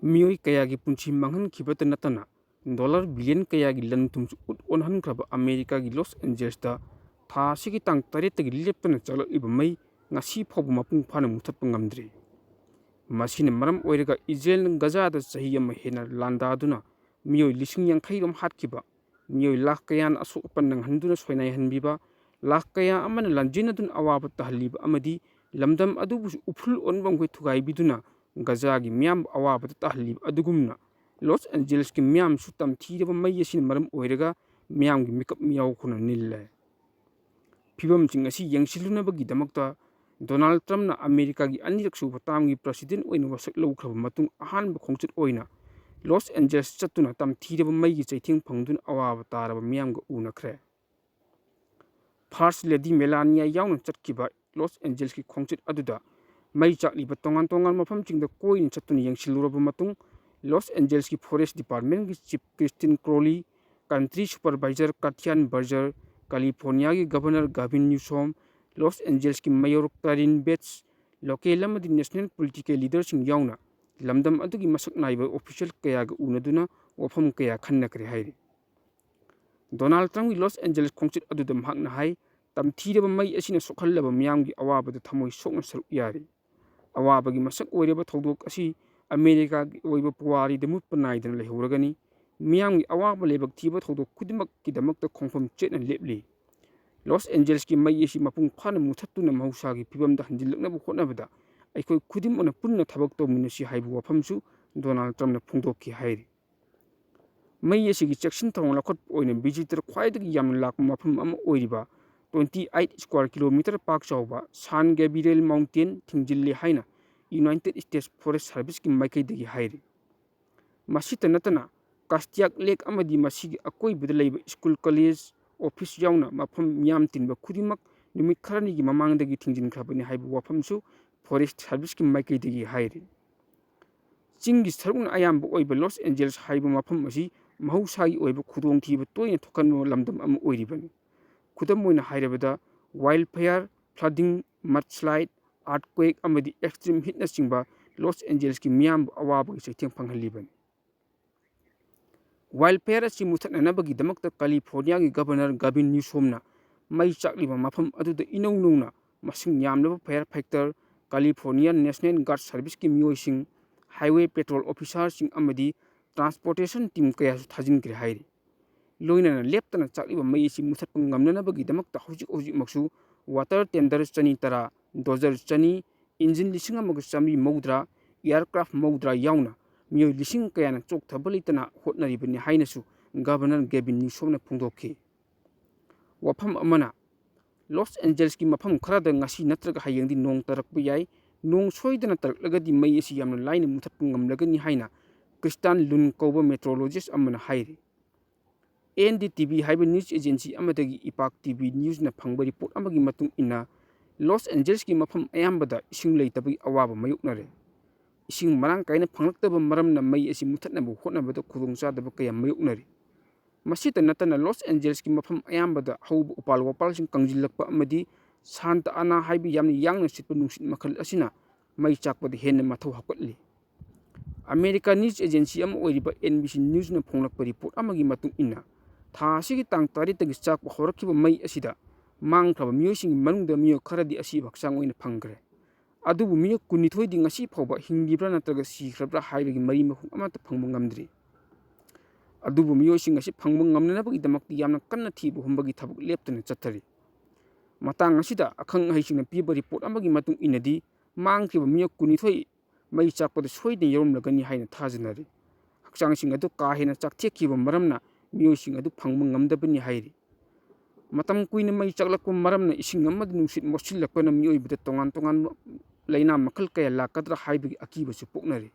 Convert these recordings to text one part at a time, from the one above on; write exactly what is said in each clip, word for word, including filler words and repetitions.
ꯃꯤꯑꯣꯏ ꯀꯌꯥꯒꯤ ꯄꯨꯟꯁꯤ ꯃꯥꯡꯍꯟꯈꯤꯕꯇ ꯅꯠꯇꯅ, ꯗꯣꯂꯔ ꯕꯤꯂꯤꯌꯟ ꯀꯌꯥꯒꯤ ꯂꯟ ꯊꯨꯝꯁꯨ ꯎꯠ ꯑꯣꯟꯍꯟꯈ꯭ꯔꯕ ꯑꯃꯦꯔꯤꯀꯥꯒꯤ ꯂꯣꯁ ꯑꯦꯟꯖꯦꯜꯁꯇ ꯊꯥ ꯑꯁꯤꯒꯤ ꯇꯥꯡ ꯇꯔꯦꯠꯇꯒꯤ ꯂꯦꯞꯇꯅ ꯆꯥꯛꯂꯛꯂꯤꯕ ꯃꯩ ꯉꯁꯤ ꯐꯥꯎꯕ ꯃꯄꯨꯡ ꯐꯥꯅ ꯃꯨꯊꯠꯄ ꯉꯝꯗ꯭ꯔꯤ꯫ ꯃꯁꯤꯅ ꯃꯔꯝ ꯑꯣꯏꯔꯒ ꯏꯖꯔꯦꯜꯅ ꯒꯖꯥꯗ ꯆꯍꯤ ꯑꯃ ꯍꯦꯟꯅ ꯂꯥꯟꯗꯥꯗꯨꯅ ꯃꯤꯑꯣꯏ ꯂꯤꯁꯤꯡ ꯌꯥꯡꯈꯩ ꯔꯣꯝ ꯍꯥꯠꯈꯤꯕ, ꯃꯤꯑꯣꯏ ꯂꯥꯈ ꯀꯌꯥꯅ ꯑꯁꯣꯛ ꯑꯄꯟ ꯅꯪꯍꯟꯗꯨꯅ ꯁꯣꯏꯅꯥꯏꯍꯟꯕꯤꯕ, ꯂꯥꯈ ꯀꯌꯥ ꯑꯃꯅ ꯂꯥꯟꯖꯦꯟꯅꯗꯨꯅ ꯑꯋꯥꯕ ꯇꯥꯍꯜꯂꯤꯕ ꯑꯃꯗꯤ ꯂꯝꯗꯝ ꯑꯗꯨꯕꯨꯁꯨ ꯎꯐꯨꯜ ꯑꯣꯟꯕ ꯃꯈꯣꯏ ꯊꯨꯒꯥꯏꯕꯤꯗꯨꯅ ꯒꯖꯥꯒꯤ ꯃꯤꯌꯥꯝꯕꯨ ꯑꯋꯥꯕꯗ ꯇꯥꯍꯜꯂꯤꯕ ꯑꯗꯨꯒꯨꯝꯅ, ꯂꯣꯁ ꯑꯦꯟꯖꯦꯜꯁꯀꯤ ꯃꯤꯌꯥꯝꯁꯨ ꯇꯝꯊꯤꯔꯕ ꯃꯩ ꯑꯁꯤꯅ ꯃꯔꯝ ꯑꯣꯏꯔꯒ ꯃꯤꯌꯥꯝꯒꯤ ꯃꯤꯀꯞ ꯃꯤꯌꯥꯎꯈꯨꯅ ꯅꯤꯜꯂꯦ꯫ ꯐꯤꯕꯝꯁꯤꯡ ꯑꯁꯤ ꯌꯦꯡꯁꯤꯜꯂꯨꯅꯕꯒꯤꯗꯃꯛꯇ ꯗꯣꯅꯥꯜꯗ ꯇ꯭ꯔꯝꯞꯅ ꯑꯃꯦꯔꯤꯀꯥꯒꯤ ꯑꯅꯤꯔꯛ ꯁꯨꯕ ꯇꯥꯝꯒꯤ ꯄ꯭ꯔꯁꯤꯗꯦꯟꯠ ꯑꯣꯏꯅ ꯋꯥꯁꯛ ꯂꯧꯈ꯭ꯔꯕ ꯃꯇꯨꯡ ꯑꯍꯥꯟꯕ ꯈꯣꯡꯆꯠ ꯑꯣꯏꯅ ꯂꯣꯁ ꯑꯦꯟꯖꯦꯜꯁ ꯆꯠꯇꯨꯅ ꯇꯝꯊꯤꯔꯕ ꯃꯩꯒꯤ ꯆꯩꯊꯦꯡ ꯐꯪꯗꯨꯅ ꯑꯋꯥꯕ ꯇꯥꯔꯕ ꯃꯤꯌꯥꯝꯒ ꯎꯅꯈ꯭ꯔꯦ꯫ ꯐꯥꯔꯁ ꯂꯦꯗꯤ ꯃꯦꯂꯥꯅꯤꯌꯥ ꯌꯥꯎꯅ ꯆꯠꯈꯤꯕ ꯂꯣꯁ ꯑꯦꯟꯖꯦꯜꯁꯀꯤ ꯈꯣꯡꯆꯠ ꯑꯗꯨꯗ ꯃꯩ ꯆꯥꯛꯂꯤꯕ ꯇꯣꯉꯥꯟ ꯇꯣꯉꯥꯟꯕ ꯃꯐꯝꯁꯤꯡꯗ ꯀꯣꯏꯅ ꯆꯠꯇꯨꯅ ꯌꯦꯡꯁꯤꯜꯂꯨꯔꯕ ꯃꯇꯨꯡ, ꯂꯣꯁ ꯑꯦꯟꯖꯦꯜꯁꯀꯤ ꯐꯣꯔꯦꯁ ꯗꯤꯄꯥꯔꯠꯃꯦꯟꯒꯤ chief Kristin Crowley, county supervisor Kathryn Barger, ꯀꯥꯂꯤꯐꯣꯔꯅꯤꯌꯥꯒꯤ ꯒꯚꯔꯅꯔ ꯒꯥꯚꯤꯟ ꯅ꯭ꯌꯨꯁꯣꯝ, ꯂꯣꯁ ꯑꯦꯟꯖꯦꯜꯁꯀꯤ ꯃꯦꯌꯣꯔ ꯀꯥꯔꯤꯟ ꯕꯦꯠꯁ, ꯂꯣꯀꯦꯜ ꯑꯃꯗꯤ ꯅꯦꯁꯅꯦꯜ ꯄꯣꯂꯤꯇꯤꯀꯦꯜ ꯂꯤꯗꯔꯁꯤꯡ ꯌꯥꯎꯅ ꯂꯝꯗꯝ ꯑꯗꯨꯒꯤ ꯃꯁꯛ ꯅꯥꯏꯕ ꯑꯣꯐꯤꯁꯤꯌꯦꯜ ꯀꯌꯥꯒ ꯎꯅꯗꯨꯅ ꯋꯥꯐꯝ ꯀꯌꯥ ꯈꯟꯅꯈ꯭ꯔꯦ ꯍꯥꯏꯔꯤ꯫ ꯗꯣꯅꯥꯜꯗ ꯇ꯭ꯔꯝꯞꯀꯤ ꯂꯣꯁ ꯑꯦꯟꯖꯦꯜꯁ ꯈꯣꯡꯆꯠ ꯑꯗꯨꯗ ꯃꯍꯥꯛꯅ ꯍꯥꯏ, "ꯇꯝꯊꯤꯔꯕ ꯃꯩ ꯑꯁꯤꯅ ꯁꯣꯛꯍꯜꯂꯕ ꯃꯤꯌꯥꯝꯒꯤ ꯑꯋꯥꯕꯗ ꯊꯃꯣꯏ ꯁꯣꯛꯅ ꯁꯔꯨꯛ ꯌꯥꯔꯤ꯫ ꯑꯋꯥꯕꯒꯤ ꯃꯁꯛ ꯑꯣꯏꯔꯕ ꯊꯧꯗꯣꯛ ꯑꯁꯤ ꯑꯃꯦꯔꯤꯀꯥꯒꯤ ꯑꯣꯏꯕ ꯄꯨꯋꯥꯔꯤꯗ ꯃꯨꯠꯄ ꯅꯥꯏꯗꯅ ꯂꯩꯍꯧꯔꯒꯅꯤ꯫ ꯃꯤꯌꯥꯝꯒꯤ ꯑꯋꯥꯕ ꯂꯥꯏꯕꯛ ꯊꯤꯕ ꯊꯧꯗꯣꯛ ꯈꯨꯗꯤꯡꯃꯛꯀꯤꯗꯃꯛꯇ ꯈꯣꯡꯐꯝ ꯆꯦꯠꯅ ꯂꯦꯞꯂꯤ꯫ ꯂꯣꯁ ꯑꯦꯟꯖꯦꯜꯁꯀꯤ ꯃꯩ ꯑꯁꯤ ꯃꯄꯨꯡ ꯐꯥꯅ ꯃꯨꯊꯠꯇꯨꯅ ꯃꯍꯧꯁꯥꯒꯤ ꯐꯤꯕꯝꯗ ꯍꯟꯖꯤꯜꯂꯛꯅꯕ ꯍꯣꯠꯅꯕꯗ ꯑꯩꯈꯣꯏ ꯈꯨꯗꯤꯡꯃꯛꯅ ꯄꯨꯟꯅ ꯊꯕꯛ ꯇꯧꯃꯤꯟꯅꯁꯤ" ꯍꯥꯏꯕ ꯋꯥꯐꯝꯁꯨ ꯗꯣꯅꯥꯜꯗ ꯇ꯭ꯔꯝꯞꯅ ꯐꯣꯡꯗꯣꯛꯈꯤ ꯍꯥꯏꯔꯤ꯫ ꯃꯩ ꯑꯁꯤꯒꯤ ꯆꯦꯛꯁꯤꯟ ꯊꯧꯔꯥꯡ ꯂꯧꯈꯠꯄ ꯑꯣꯏꯅ ꯚꯤꯖꯤꯇꯔ ꯈ꯭ꯋꯥꯏꯗꯒꯤ ꯌꯥꯝꯅ ꯂꯥꯛꯄ ꯃꯐꯝ ꯑꯃ ꯑꯣꯏꯔꯤꯕ twenty eight square kilometer ꯄꯥꯛ ꯆꯥꯎꯕ ꯁꯥꯟ ꯒꯦꯕ꯭ꯔꯤꯌꯦꯜ ꯃꯥꯎꯟꯇꯦꯟ ꯊꯤꯡꯖꯤꯜꯂꯤ ꯍꯥꯏꯅ ꯌꯨꯅꯥꯏꯇꯦꯗ ꯁ꯭ꯇꯦꯠꯁ ꯐꯣꯔꯦꯁ ꯁꯥꯔꯚꯤꯁꯀꯤ ꯃꯥꯏꯀꯩꯗꯒꯤ ꯍꯥꯏꯔꯤ꯫ ꯃꯁꯤꯇ ꯅꯠꯇꯅ, ꯀꯥꯁꯇꯤꯌꯥꯛ ꯂꯦꯛ ꯑꯃꯗꯤ ꯃꯁꯤꯒꯤ ꯑꯀꯣꯏꯕꯗ ꯂꯩꯕ ꯁ꯭ꯀꯨꯜ, ꯀꯣꯂꯦꯖ, ꯑꯣꯐꯤꯁ ꯌꯥꯎꯅ ꯃꯐꯝ ꯃꯤꯌꯥꯝ ꯇꯤꯟꯕ ꯈꯨꯗꯤꯡꯃꯛ ꯅꯨꯃꯤꯠ ꯈꯔꯅꯤꯒꯤ ꯃꯃꯥꯡꯗꯒꯤ ꯊꯤꯡꯖꯤꯟꯈ꯭ꯔꯕꯅꯤ ꯍꯥꯏꯕ ꯋꯥꯐꯝꯁꯨ ꯐꯣꯔꯦꯁ ꯁꯥꯔꯚꯤꯁꯀꯤ ꯃꯥꯏꯀꯩꯗꯒꯤ ꯍꯥꯏꯔꯤ꯫ ꯆꯤꯡꯒꯤ ꯁꯔꯨꯛꯅ ꯑꯌꯥꯝꯕ ꯑꯣꯏꯕ ꯂꯣꯁ ꯑꯦꯟꯖꯦꯜꯁ ꯍꯥꯏꯕ ꯃꯐꯝ ꯑꯁꯤ ꯃꯍꯧꯁꯥꯒꯤ ꯑꯣꯏꯕ ꯈꯨꯗꯣꯡꯊꯤꯕ ꯇꯣꯏꯅ ꯊꯣꯛꯍꯟꯕ ꯂꯝꯗꯝ ꯑꯃ ꯑꯣꯏꯔꯤꯕꯅꯤ꯫ ꯈꯨꯗꯝ ꯑꯣꯏꯅ ꯍꯥꯏꯔꯕꯗ, ꯋꯥꯏꯜ ꯐꯥꯌꯔ, ꯐ꯭ꯂꯗꯤꯡ, ꯃꯗꯁ꯭ꯂꯥꯏꯗ, ꯑꯥꯔꯊꯀ꯭ꯋꯦꯛ ꯑꯃꯗꯤ ꯑꯦꯛꯁꯇ꯭ꯔꯤꯝ ꯍꯤꯠꯅꯆꯤꯡꯕ ꯂꯣꯁ ꯑꯦꯟꯖꯦꯜꯁꯀꯤ ꯃꯤꯌꯥꯝꯕꯨ ꯑꯋꯥꯕꯒꯤ ꯆꯩꯊꯦꯡ ꯐꯪꯍꯜꯂꯤꯕꯅꯤ꯫ Wildfire ꯑꯁꯤ ꯃꯨꯊꯠꯅꯅꯕꯒꯤꯗꯃꯛꯇ ꯀꯥꯂꯤꯐꯣꯔꯅꯤꯌꯥꯒꯤ ꯒꯕꯔꯅꯔ ꯒꯥꯕꯤꯟ ꯅ꯭ꯌꯨꯁꯣꯝꯅ ꯃꯩ ꯆꯥꯛꯂꯤꯕ ꯃꯐꯝ ꯑꯗꯨꯗ ꯏꯅꯧ ꯅꯧꯅ ꯃꯁꯤꯡ ꯌꯥꯝꯂꯕ fire fighter, ꯀꯥꯂꯤꯐꯣꯔꯅꯤꯌꯥ ꯅꯦꯁꯅꯦꯜ ꯒꯥꯔꯗ ꯁꯔꯚꯤꯁꯀꯤ ꯃꯤꯑꯣꯏꯁꯤꯡ, highway patrol officerꯁꯤꯡ ꯑꯃꯗꯤ transportation team ꯀꯌꯥꯁꯨ ꯊꯥꯖꯤꯟꯈ꯭ꯔꯦ ꯍꯥꯏꯔꯤ꯫ ꯂꯣꯏꯅꯅ ꯂꯦꯞꯇꯅ ꯆꯥꯛꯂꯤꯕ ꯃꯩ ꯑꯁꯤ ꯃꯨꯊꯠꯄ ꯉꯝꯅꯅꯕꯒꯤꯗꯃꯛꯇ ꯍꯧꯖꯤꯛ ꯍꯧꯖꯤꯛꯃꯛꯁꯨ water tender ꯆꯅꯤ ꯇꯔꯥ, dozer ꯆꯅꯤ, engine ꯂꯤꯁꯤꯡ ꯑꯃꯒ ꯆꯥꯃꯔꯤ ꯃꯧꯗ꯭ꯔꯥ, aircraft ꯃꯧꯗ꯭ꯔꯥ ꯌꯥꯎꯅ ꯃꯤꯑꯣꯏ ꯂꯤꯁꯤꯡ ꯀꯌꯥꯅ ꯆꯣꯛꯊꯕ ꯂꯩꯇꯅ ꯍꯣꯠꯅꯔꯤꯕꯅꯤ ꯍꯥꯏꯅꯁꯨ ꯒꯕꯔꯅꯔ ꯒꯦꯕꯤꯟ ꯅ꯭ꯌꯨꯁꯣꯝꯅ ꯐꯣꯡꯗꯣꯛꯈꯤ꯫ ꯋꯥꯐꯝ ꯑꯃꯅ, ꯂꯣꯁ ꯑꯦꯟꯖꯦꯜꯁꯀꯤ ꯃꯐꯝ ꯈꯔꯗ ꯉꯁꯤ ꯅꯠꯇ꯭ꯔꯒ ꯍꯌꯦꯡꯗꯤ ꯅꯣꯡ ꯇꯥꯔꯛꯄ ꯌꯥꯏ꯫ ꯅꯣꯡ ꯁꯣꯏꯗꯅ ꯇꯥꯔꯛꯂꯒꯗꯤ ꯃꯩ ꯑꯁꯤ ꯌꯥꯝꯅ ꯂꯥꯏꯅ ꯃꯨꯊꯠꯄ ꯉꯝꯂꯒꯅꯤ ꯍꯥꯏꯅ ꯀ꯭ꯔꯤꯁꯇꯥꯟ ꯂꯨꯟ ꯀꯧꯕ meteorologist ꯑꯃꯅ ꯍꯥꯏꯔꯤ꯫ ꯑꯦꯟ ꯗꯤ ꯇꯤ ꯚꯤ ꯍꯥꯏꯕ news agency ꯑꯃꯗꯒꯤ ꯏꯄꯥꯛ ꯇꯤ ꯚꯤ ꯅ꯭ꯌꯨꯁꯅ ꯐꯪꯕ report ꯑꯃꯒꯤ ꯃꯇꯨꯡ ꯏꯟꯅ, ꯂꯣꯁ ꯑꯦꯟꯖꯦꯜꯁꯀꯤ ꯃꯐꯝ ꯑꯌꯥꯝꯕꯗ ꯏꯁꯤꯡ ꯂꯩꯇꯕꯒꯤ ꯑꯋꯥꯕ ꯃꯥꯌꯣꯛꯅꯔꯦ꯫ ꯏꯁꯤꯡ ꯃꯔꯥꯡ ꯀꯥꯏꯅ ꯐꯪꯂꯛꯇꯕ ꯃꯔꯝꯅ ꯃꯩ ꯑꯁꯤ ꯃꯨꯊꯠꯅꯕ ꯍꯣꯠꯅꯕꯗ ꯈꯨꯗꯣꯡꯆꯥꯗꯕ ꯀꯌꯥ ꯃꯥꯌꯣꯛꯅꯔꯤ꯫ ꯃꯁꯤꯇ ꯅꯠꯇꯅ, ꯂꯣꯁ ꯑꯦꯟꯖꯦꯜꯁꯀꯤ ꯃꯐꯝ ꯑꯌꯥꯝꯕꯗ ꯍꯧꯕ ꯎꯄꯥꯜ ꯋꯥꯄꯥꯜꯁꯤꯡ ꯀꯪꯁꯤꯜꯂꯛꯄ ꯑꯃꯗꯤ ꯁꯥꯟꯇ ꯑꯅꯥ ꯍꯥꯏꯕ ꯌꯥꯝꯅ ꯌꯥꯡꯅ ꯁꯤꯠꯄ ꯅꯨꯡꯁꯤꯠ ꯃꯈꯜ ꯑꯁꯤꯅ ꯃꯩ ꯆꯥꯛꯄꯗ ꯍꯦꯟꯅ ꯃꯊꯧ ꯍꯥꯞꯀꯠꯂꯤ꯫ ꯑꯃꯦꯔꯤꯀꯥ news agency ꯑꯃ ꯑꯣꯏꯔꯤꯕ ꯑꯦꯟ ꯕꯤ ꯁꯤ ꯅ꯭ꯌꯨꯁꯅ ꯐꯣꯡꯂꯛꯄ report ꯑꯃꯒꯤ ꯃꯇꯨꯡ ꯏꯟꯅ, ꯊꯥ ꯑꯁꯤꯒꯤ ꯇꯥꯡ ꯇꯔꯦꯠꯇꯒꯤ ꯆꯥꯛꯄ ꯍꯧꯔꯛꯈꯤꯕ ꯃꯩ ꯑꯁꯤꯗ ꯃꯥꯡꯈ꯭ꯔꯕ ꯃꯤꯑꯣꯏꯁꯤꯡꯒꯤ ꯃꯅꯨꯡꯗ ꯃꯤꯑꯣꯏ ꯈꯔꯗꯤ ꯑꯁꯤꯕ ꯍꯛꯆꯥꯡ ꯑꯣꯏꯅ ꯐꯪꯈ꯭ꯔꯦ꯫ ꯑꯗꯨꯕꯨ ꯃꯤꯑꯣꯏ ꯀꯨꯟꯅꯤꯊꯣꯏꯗꯤ ꯉꯁꯤ ꯐꯥꯎꯕ ꯍꯤꯡꯂꯤꯕ꯭ꯔꯥ ꯅꯠꯇ꯭ꯔꯒ ꯁꯤꯈ꯭ꯔꯕ꯭ꯔꯥ ꯍꯥꯏꯕꯒꯤ ꯃꯔꯤ ꯃꯈꯣꯡ ꯑꯃꯠꯇ ꯐꯪꯕ ꯉꯝꯗ꯭ꯔꯤ꯫ ꯑꯗꯨꯕꯨ ꯃꯤꯑꯣꯏꯁꯤꯡ ꯑꯁꯤ ꯐꯪꯕ ꯉꯝꯅꯅꯕꯒꯤꯗꯃꯛꯇ ꯌꯥꯝꯅ ꯀꯟꯅ ꯊꯤꯕ ꯍꯨꯝꯕꯒꯤ ꯊꯕꯛ ꯂꯦꯞꯇꯅ ꯆꯠꯊꯔꯤ꯫ ꯃꯇꯥꯡ ꯑꯁꯤꯗ ꯑꯈꯪ ꯑꯍꯩꯁꯤꯡꯅ ꯄꯤꯕ report ꯑꯃꯒꯤ ꯃꯇꯨꯡ ꯏꯟꯅꯗꯤ, ꯃꯥꯡꯈ꯭ꯔꯤꯕ ꯃꯤꯑꯣꯏ ꯀꯨꯟꯅꯤꯊꯣꯏ ꯃꯩ ꯆꯥꯛꯄꯗ ꯁꯣꯏꯗꯅ ꯌꯥꯎꯔꯝꯂꯒꯅꯤ ꯍꯥꯏꯅ ꯊꯥꯖꯅꯔꯤ꯫ ꯍꯛꯆꯥꯡꯁꯤꯡ ꯑꯗꯨ ꯀꯥ ꯍꯦꯟꯅ ꯆꯥꯛꯊꯦꯛꯈꯤꯕ ꯃꯔꯝꯅ ꯃꯤꯑꯣꯏꯁꯤꯡ ꯑꯗꯨ ꯐꯪꯕ ꯉꯝꯗꯕꯅꯤ ꯍꯥꯏꯔꯤ꯫ ꯃꯇꯝ ꯀꯨꯏꯅ ꯃꯩ ꯆꯥꯛꯂꯛꯄ ꯃꯔꯝꯅ ꯏꯁꯤꯡ ꯑꯃꯗꯤ ꯅꯨꯡꯁꯤꯠ ꯃꯣꯠꯁꯤꯜꯂꯛꯄꯅ ꯃꯤꯑꯣꯏꯕꯗ ꯇꯣꯉꯥꯟ ꯇꯣꯉꯥꯟꯕ ꯂꯥꯏꯅꯥ ꯃꯈꯜ ꯀꯌꯥ ꯂꯥꯛꯀꯗ꯭ꯔꯥ ꯍꯥꯏꯕꯒꯤ ꯑꯀꯤꯕꯁꯨ ꯄꯣꯛꯅꯔꯤ꯫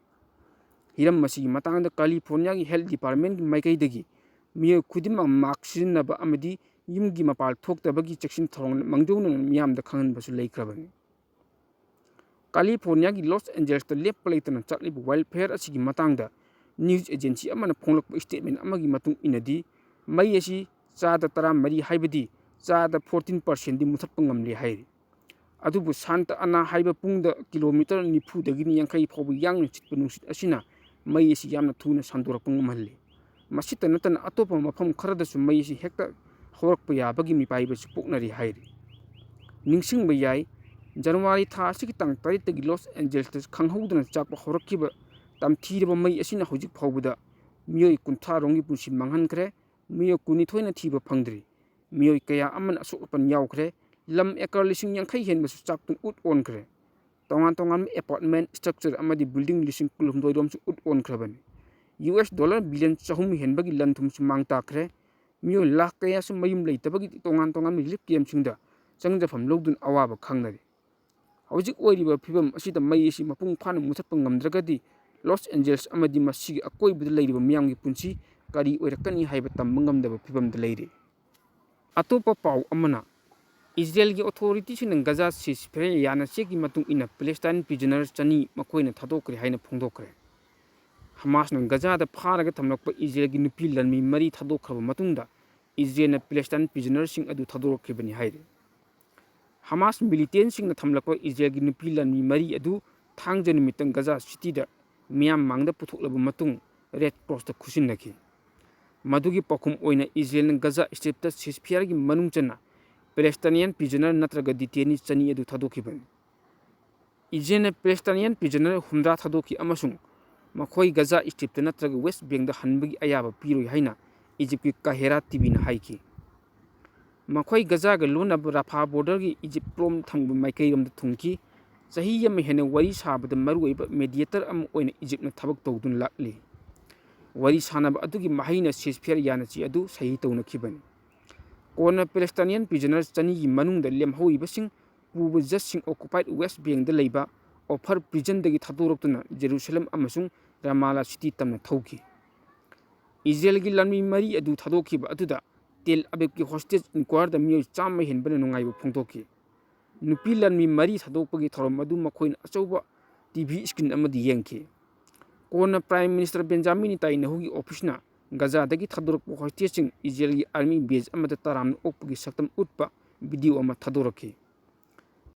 ꯍꯤꯔꯝ ꯑꯁꯤꯒꯤ ꯃꯇꯥꯡꯗ ꯀꯥꯂꯤꯐꯣꯔꯅꯤꯌꯥꯒꯤ health departmentꯀꯤ ꯃꯥꯏꯀꯩꯗꯒꯤ ꯃꯤꯑꯣꯏ ꯈꯨꯗꯤꯡꯃꯛ mask ꯁꯤꯖꯤꯟꯅꯕ ꯑꯃꯗꯤ ꯌꯨꯝꯒꯤ ꯃꯄꯥꯜ ꯊꯣꯛꯇꯕꯒꯤ ꯆꯦꯛꯁꯤꯟ ꯊꯧꯔꯥꯡ ꯃꯥꯡꯖꯧꯅꯅ ꯃꯤꯌꯥꯝꯗ ꯈꯪꯍꯟꯕꯁꯨ ꯂꯩꯈ꯭ꯔꯕꯅꯤ꯫ ꯀꯥꯂꯤꯐꯣꯔꯅꯤꯌꯥꯒꯤ ꯂꯣꯁ ꯑꯦꯟꯖꯦꯜꯁꯇ ꯂꯦꯞꯄ ꯂꯩꯇꯅ ꯆꯥꯛꯂꯤꯕ wildfire ꯑꯁꯤꯒꯤ ꯃꯇꯥꯡꯗ news agency ꯑꯃꯅ ꯐꯣꯡꯂꯛꯄ statement ꯑꯃꯒꯤ ꯃꯇꯨꯡ ꯏꯟꯅꯗꯤ, ꯃꯩ ꯑꯁꯤ ꯆꯥꯗ ꯇꯔꯥꯃꯔꯤ, ꯍꯥꯏꯕꯗꯤ ꯆꯥꯗ fourteen percentꯗꯤ ꯃꯨꯊꯠꯄ ꯉꯝꯂꯦ ꯍꯥꯏꯔꯤ꯫ ꯑꯗꯨꯕꯨ ꯁꯥꯟꯇ ꯑꯅꯥ ꯍꯥꯏꯕ ꯄꯨꯡꯗ ꯀꯤꯂꯣꯃꯤꯇꯔ ꯅꯤꯐꯨꯗꯒꯤꯅ ꯌꯥꯡꯈꯩ ꯐꯥꯎꯕ ꯌꯥꯡꯅ ꯁꯤꯠꯄ ꯅꯨꯡꯁꯤꯠ ꯑꯁꯤꯅ ꯃꯩ ꯑꯁꯤ ꯌꯥꯝꯅ ꯊꯨꯅ ꯁꯟꯗꯣꯔꯛꯄ ꯉꯝꯍꯜꯂꯤ꯫ ꯃꯁꯤꯇ ꯅꯠꯇꯅ ꯑꯇꯣꯞꯄ ꯃꯐꯝ ꯈꯔꯗꯁꯨ ꯃꯩ ꯑꯁꯤ ꯍꯦꯛꯇ ꯍꯧꯔꯛꯄ ꯌꯥꯕꯒꯤ ꯃꯤꯄꯥꯏꯕꯁꯨ ꯄꯣꯛꯅꯔꯤ ꯍꯥꯏꯔꯤ꯫ ꯅꯤꯡꯁꯤꯡꯕ ꯌꯥꯏ, ꯖꯅꯋꯥꯔꯤ ꯊꯥ ꯑꯁꯤꯒꯤ ꯇꯥꯡ ꯇꯔꯦꯠꯇꯒꯤ ꯂꯣꯁ ꯑꯦꯟꯖꯦꯜꯁꯇ ꯈꯪꯍꯧꯗꯅ ꯆꯥꯛꯄ ꯍꯧꯔꯛꯈꯤꯕ ꯇꯝꯊꯤꯔꯕ ꯃꯩ ꯑꯁꯤꯅ ꯍꯧꯖꯤꯛ ꯐꯥꯎꯕꯗ ꯃꯤꯑꯣꯏ ꯀꯨꯟꯊ꯭ꯔꯥ ꯔꯣꯝꯒꯤ ꯄꯨꯟꯁꯤ ꯃꯥꯡꯍꯟꯈ꯭ꯔꯦ꯫ ꯃꯤꯑꯣꯏ ꯀꯨꯟꯅꯤꯊꯣꯏꯅ ꯊꯤꯕ ꯐꯪꯗ꯭ꯔꯤ꯫ ꯃꯤꯑꯣꯏ ꯀꯌꯥ ꯑꯃꯅ ꯑꯁꯣꯛ ꯑꯄꯟ ꯌꯥꯎꯈ꯭ꯔꯦ꯫ ꯂꯝ ꯑꯦꯀꯔ ꯂꯤꯁꯤꯡ ꯌꯥꯡꯈꯩ ꯍꯦꯟꯕꯁꯨ ꯆꯥꯛꯇꯨꯅ ꯎꯠ ꯑꯣꯟꯈ꯭ꯔꯦ꯫ ꯇꯣꯉꯥꯟ ꯇꯣꯉꯥꯟꯕ ꯑꯦꯄꯥꯔꯠꯃꯦꯟ ꯁ꯭ꯇ꯭ꯔꯛꯆꯔ ꯑꯃꯗꯤ ꯕꯤꯜꯗꯤꯡ ꯂꯤꯁꯤꯡ ꯀꯨꯟꯍꯨꯝꯗꯣꯏ ꯔꯣꯝꯁꯨ ꯎꯠ ꯑꯣꯟꯈ꯭ꯔꯕꯅꯤ꯫ ꯌꯨ ꯑꯦꯁ ꯗꯣꯂꯔ ꯕꯤꯂꯤꯌꯟ ꯆꯍꯨꯝ ꯍꯦꯟꯕꯒꯤ ꯂꯟ ꯊꯨꯝꯁꯨ ꯃꯥꯡ ꯇꯥꯛꯈ꯭ꯔꯦ꯫ ꯃꯤꯑꯣꯏ ꯂꯥꯈ ꯀꯌꯥꯁꯨ ꯃꯌꯨꯝ ꯂꯩꯇꯕꯒꯤ ꯇꯣꯉꯥꯟ ꯇꯣꯉꯥꯟꯕ ꯔꯤꯂꯤꯐ ꯀꯦꯝꯞꯁꯤꯡꯗ ꯆꯪꯖꯐꯝ ꯂꯧꯗꯨꯅ ꯑꯋꯥꯕ ꯈꯪꯅꯔꯤ꯫ ꯍꯧꯖꯤꯛ ꯑꯣꯏꯔꯤꯕ ꯐꯤꯕꯝ ꯑꯁꯤꯗ ꯃꯩ ꯑꯁꯤ ꯃꯄꯨꯡ ꯐꯥꯅ ꯃꯨꯊꯠꯄ ꯉꯝꯗ꯭ꯔꯒꯗꯤ ꯂꯣꯁ ꯑꯦꯟꯖꯦꯜꯁ ꯑꯃꯗꯤ ꯃꯁꯤꯒꯤ ꯑꯀꯣꯏꯕꯗ ꯂꯩꯔꯤꯕ ꯃꯤꯌꯥꯝꯒꯤ ꯄꯨꯟꯁꯤ ꯀꯔꯤ ꯑꯣꯏꯔꯛꯀꯅꯤ ꯍꯥꯏꯕ ꯇꯝꯕ ꯉꯝꯗꯕ ꯐꯤꯕꯝꯗ ꯂꯩꯔꯤ꯫ ꯑꯇꯣꯞꯄ ꯄꯥꯎ ꯑꯃꯅ, ꯏꯖꯔꯦꯜꯒꯤ ꯑꯣꯊꯣꯔꯤꯇꯤꯁꯤꯡꯅ ꯒꯖꯥ ꯁꯤꯁꯐꯌꯔ ꯌꯥꯅ ꯆꯦꯛꯀꯤ ꯃꯇꯨꯡ ꯏꯟꯅ ꯄꯦꯂꯦꯁꯇꯥꯏꯟ ꯄ꯭ꯔꯤꯖꯅꯔ ꯆꯅꯤ ꯃꯈꯣꯏꯅ ꯊꯥꯗꯣꯛꯈ꯭ꯔꯦ ꯍꯥꯏꯅ ꯐꯣꯡꯗꯣꯛꯈ꯭ꯔꯦ꯫ ꯍꯃꯥꯁꯅ ꯒꯖꯥꯗ ꯐꯥꯔꯒ ꯊꯝꯂꯛꯄ ꯏꯖꯔꯦꯜꯒꯤ ꯅꯨꯄꯤ ꯂꯥꯟꯃꯤ ꯃꯔꯤ ꯊꯥꯗꯣꯛꯈ꯭ꯔꯕ ꯃꯇꯨꯡꯗ ꯏꯖꯔꯦꯜꯅ ꯄꯦꯂꯦꯁꯇꯥꯏꯟ ꯄ꯭ꯔꯤꯖꯅꯔꯁꯤꯡ ꯑꯗꯨ ꯊꯥꯗꯣꯔꯛꯈꯤꯕꯅꯤ ꯍꯥꯏꯔꯤ꯫ ꯍꯃꯥꯁ ꯃꯤꯂꯤꯇꯦꯟꯁꯤꯡꯅ ꯊꯝꯂꯛꯄ ꯏꯖꯔꯦꯜꯒꯤ ꯅꯨꯄꯤ ꯂꯥꯟꯃꯤ ꯃꯔꯤ ꯑꯗꯨ ꯊꯥꯡꯖ ꯅꯨꯃꯤꯠꯇ ꯒꯖꯥ ꯁꯤꯇꯤꯗ ꯃꯤꯌꯥꯝ ꯃꯥꯡꯗ ꯄꯨꯊꯣꯛꯂꯕ ꯃꯇꯨꯡ ꯔꯦꯗ ꯀ꯭ꯔꯣꯁꯇ ꯈꯨꯠꯁꯤꯟꯅꯈꯤ꯫ ꯃꯗꯨꯒꯤ ꯄꯥꯎꯈꯨꯝ ꯑꯣꯏꯅ ꯏꯖꯔꯦꯜꯅ ꯒꯖꯥ ꯁ꯭ꯇ꯭ꯔꯤꯞꯇ ꯁꯤꯁꯐꯤꯌꯔꯒꯤ ꯃꯅꯨꯡ ꯆꯟꯅ ꯄꯦꯂꯦꯁꯇꯥꯏꯅꯤꯌꯥꯟ ꯄ꯭ꯔꯤꯖꯅꯔ ꯅꯠꯇ꯭ꯔꯒ ꯗꯤꯇꯦꯅꯤ ꯆꯅꯤ ꯑꯗꯨ ꯊꯥꯗꯣꯛꯈꯤꯕꯅꯤ꯫ ꯏꯖꯔꯦꯜꯅ ꯄꯦꯂꯦꯁꯇꯥꯏꯅꯤꯌꯥꯟ ꯄ꯭ꯔꯤꯖꯅꯔ ꯍꯨꯝꯗ꯭ꯔꯥ ꯊꯥꯗꯣꯛꯈꯤ ꯑꯃꯁꯨꯡ ꯃꯈꯣꯏ ꯒꯖꯥ ꯁ꯭ꯇ꯭ꯔꯤꯞꯇ ꯅꯠꯇ꯭ꯔꯒ ꯋꯦꯁ ꯕꯦꯡꯗ ꯍꯟꯕꯒꯤ ꯑꯌꯥꯕ ꯄꯤꯔꯣꯏ ꯍꯥꯏꯅ ꯏꯖꯤꯞꯀꯤ ꯀꯥꯍꯦꯔꯥ ꯇꯤꯚꯤꯅ ꯍꯥꯏꯈꯤ꯫ ꯃꯈꯣꯏ ꯒꯖꯥꯒ ꯂꯣꯟꯅꯕ ꯔꯥꯐꯥ ꯕꯣꯔꯗꯔꯒꯤ ꯏꯖꯤꯞ ꯔꯣꯝ ꯊꯪꯕ ꯃꯥꯏꯀꯩꯔꯣꯝꯗ ꯊꯨꯡꯈꯤ꯫ ꯆꯍꯤ ꯑꯃ ꯍꯦꯟꯅ ꯋꯥꯔꯤ ꯁꯥꯕꯗ ꯃꯔꯨꯑꯣꯏꯕ ꯃꯦꯗꯤꯌꯦꯇꯔ ꯑꯃ ꯑꯣꯏꯅ ꯏꯖꯤꯞꯅ ꯊꯕꯛ ꯇꯧꯗꯨꯅ ꯂꯥꯛꯂꯤ꯫ ꯋꯥꯔꯤ ꯁꯥꯅꯕ ꯑꯗꯨꯒꯤ ꯃꯍꯩꯅ ꯁꯤꯁꯐꯤꯌꯔ ꯌꯥꯅꯆꯦ ꯑꯗꯨ ꯁꯍꯤ ꯇꯧꯅꯈꯤꯕꯅꯤ꯫ ꯀꯣꯟꯅ ꯄꯦꯂꯦꯁꯇꯥꯏꯅꯤꯌꯥꯟ ꯄ꯭ꯔꯤꯖꯅꯔ ꯆꯅꯤꯒꯤ ꯃꯅꯨꯡꯗ ꯂꯦꯝꯍꯧꯔꯤꯕꯁꯤꯡ ꯄꯨꯕ ꯖꯠꯁꯤꯡ ꯑꯣꯀꯨꯄꯥꯏꯗ ꯋꯦꯁ ꯕꯦꯡꯗ ꯂꯩꯕ ꯑꯣꯐꯔ ꯄ꯭ꯔꯤꯖꯟꯗꯒꯤ ꯊꯥꯗꯣꯔꯛꯇꯨꯅ ꯖꯦꯔꯨꯁꯂꯝ ꯑꯃꯁꯨꯡ ꯔꯥꯃꯥꯂꯥ ꯁꯤꯇꯤ ꯇꯝꯅ ꯊꯧꯈꯤ꯫ ꯏꯖꯔꯦꯜꯒꯤ ꯂꯥꯟꯃꯤ ꯃꯔꯤ ꯑꯗꯨ ꯊꯥꯗꯣꯛꯈꯤꯕ ꯑꯗꯨꯗ ꯇꯦꯜ ꯑꯕꯤꯕꯀꯤ ꯍꯣꯁꯇꯦꯖ ꯏꯟꯀ꯭ꯋꯥꯌꯔꯗ ꯃꯤꯑꯣꯏ ꯆꯥꯝꯃ ꯍꯦꯟꯕꯅ ꯅꯨꯡꯉꯥꯏꯕ ꯐꯣꯡꯗꯣꯛꯈꯤ꯫ ꯅꯨꯄꯤ ꯂꯥꯟꯃꯤ ꯃꯔꯤ ꯊꯥꯗꯣꯛꯄꯒꯤ ꯊꯧꯔꯝ ꯑꯗꯨ ꯃꯈꯣꯏꯅ ꯑꯆꯧꯕ ꯇꯤ ꯚꯤ ꯁ꯭ꯀ꯭ꯔꯤꯟ ꯑꯃꯗ ꯌꯦꯡꯈꯤ꯫ ꯀꯣꯟꯅ ꯄ꯭ꯔꯥꯏꯝ ꯃꯤꯅꯤꯁꯇꯔ ꯕꯦꯟꯖꯥꯃꯤꯟ ꯅꯦꯇꯥꯟꯌꯥꯍꯨꯒꯤ ꯑꯣꯐꯤꯁꯅ ꯒꯖꯥꯗꯒꯤ ꯊꯥꯗꯣꯔꯛꯄ ꯍꯣꯁꯇꯦꯖꯁꯤꯡ ꯏꯖꯔꯦꯜꯒꯤ ꯑꯥꯔꯃꯤ ꯕꯦꯖ ꯑꯃꯗ ꯇꯔꯥꯝꯅ ꯑꯣꯛꯄꯒꯤ ꯁꯛꯇꯝ ꯎꯠꯄ ꯚꯤꯗꯤꯑꯣ ꯑꯃ ꯊꯥꯗꯣꯔꯛꯈꯤ꯫